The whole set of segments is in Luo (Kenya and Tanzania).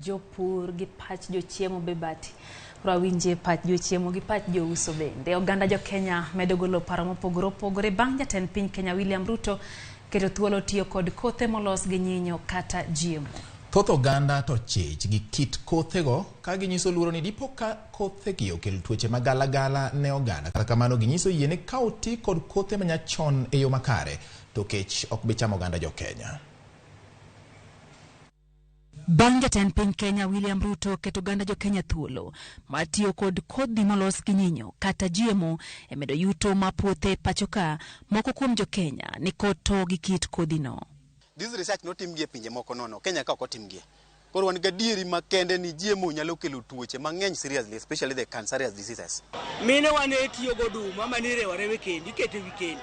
Jopur gi pach jochiemo be bati. Koro awinje pach jochiemo gi pach jouso bende. Oganda jo Kenya medo golo paro mopogore opogore bang' jatend piny Kenya William Ruto keto thuolo tiyo kod kothe molos gi nyinyo kata GMO. Thoth oganda to chich gi kit kothego ka ginyiso luoro ni dipo ka kothegi okel tuoche magalagala ne oganda. Kata kamano ginyiso yie ni ka oti kod kothe manyachon e yo makare to kech ok bi chamo oganda jo Kenya. Bang' jatend piny Kenya William Ruto keto oganda jo Kenya thuolo mar tiyo kod kodhi molos gi nyinyo kata GMO e medo yuto ma puothe pacho ka, moko kuom jo Kenya ni kod to gi kit kodhino. This research notim gi e pinje moko nono, Kenya ka ok otimgie. Koro wan gadieri makende ni GMO nyalo kelo tuoche mang'eny seriously, especially the cancerous diseases. Mine wa ne tiyo goduma mane irewo arewa e kendo, iketo ewi kendo.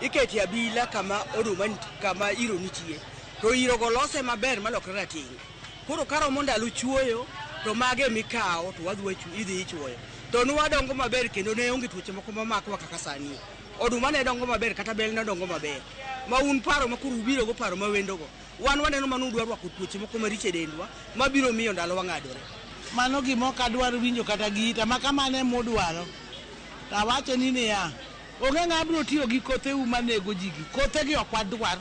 Ikete abila kama oduma kama iro nitie. To iro go lose maber malokre rateng'. Koro karomo ndalo chuoyo to mago emikawo to wadhi idhi ichuoyo. To nwadongo maber kendo ne onge tuoche moko mamakowa kaka sani. Oduma ne dongo maber kata bel ne dongo maber. Ma un paro ma koro ubiro go paro ma wendo go. Wan waneno manu udwa rwako tuoche moko maricho e dendwa mabiro miyo ndalo wang'adore. Mano gima ok adwar winjo kata gi ita ma kamano ema udwaro. To awacho ni niya, onge ng'ama biro tiyo gi kotheu manego ji gi. Kothegi ok wadwar.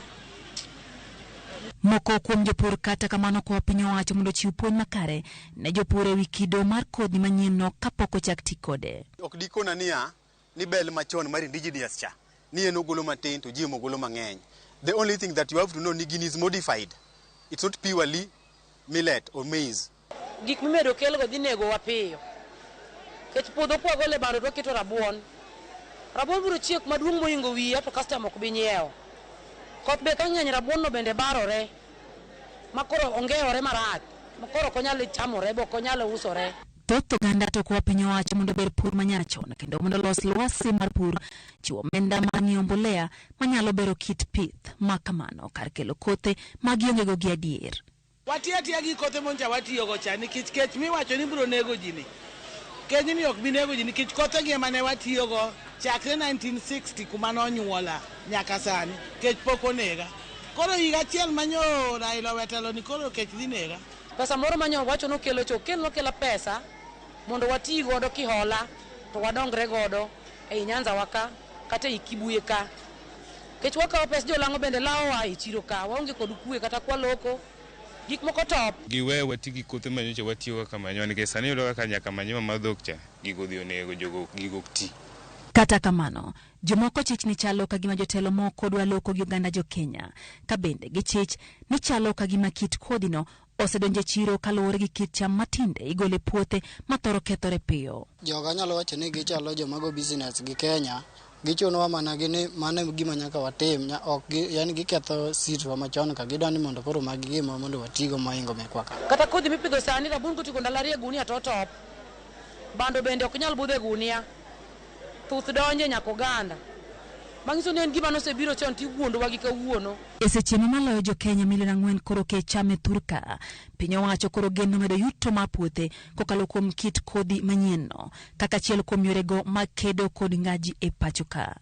Moko kuom jopur kata kamano kwa piny owacho mondo ochiw puonj makare ne jopur ewi kido mar kodhi manyien-no kapok ochak ti kode. Ok dikona niya ni bel machon mar indigenous cha ni en ogolo matin to GMO golo mang'eny. The only thing that you have to know ni gini is modified. It's not purely millet or maize. Gik mimedo kelgo dhi negowa piyo. Nikech puodho kwagole bando to waketo rabuon. Rabuon biro chiek maduong' mohingo wiya to customer ok bi nyiewo. Koth be ka ng'eny rabuon no bende barore ma koro ongewore marach ma koro ok onyal chamore be ok onyal usore. Thoth oganda to kwa piny owacho mondo ober pur manyachon kendo mondo olos lwasi mar pur, chiwo omenda mar ng'iewo mbolea manyalo bero kit pith ma kamano kar kelo kothe ma gionge go gi adier. Watiyo atiya gi kothe moncha watiyogo cha nikech kech miwacho ni biro nego ji ni. Kechni ok bi nego ji nikech kothegi ema ne watiyogo chakre 1960 kuma nonyuola nyaka sani. Kech pok onega. Koro higa achiel manyo Raila owe telo ni koro kech dhi nega. Pesa moro manyo wacho nokelo cha okelnwa akela pesa mondo wati godo kihola to wadongre godo ei Nyanza wa ka kata ei Kibuye ka. Nikech wakawo pes jolang'o bende lawowa e chiro ka waonge kod kwe kata kwaloko gik moko top. Giwe wati gi kothe manyocha watiyo kaka manyiwa nikech sani iyudo kaka nyaka manyiwa mar dhok cha gigo odhi onego jogo gigo ok ti. Kata kamano, jomoko chich ni chalo ka gima jotelo moko dwa loko gi oganda jo Kenya. Ka bende gichich ni chalo ka gima kit kodhino osedonjo e chiro kaluwore gi kit cham matinde igolo e puothe ma thoro kethore piyo. Joga anyalo wacho ni gichalo joma go business gi Kenya. Gichunowa mana gi ni mano e gima nyaka watim. Ok gi, yani giketho seeds wa machon ka gidwa ni mondo koro magi gima mondo watigo mohingo mekwa ka. Kata kodhi mipidho sani rabuon kotieko ndalo ariyo e gunia to otop. Bando bende ok nyal budho e gunia. Thuth donje nyaka oganda. Manyiso ni en gima nosebiro chon tiwuondowa gi kawuono. E seche ma maloyo jo Kenya milion 4 koro kech cham e thurka, piny owacho koro geno medo yuto mar puothe kokalo kuom kit kodhi manyien no kaka achiel kuom yorego mag kedo kod ngaji e pacho ka.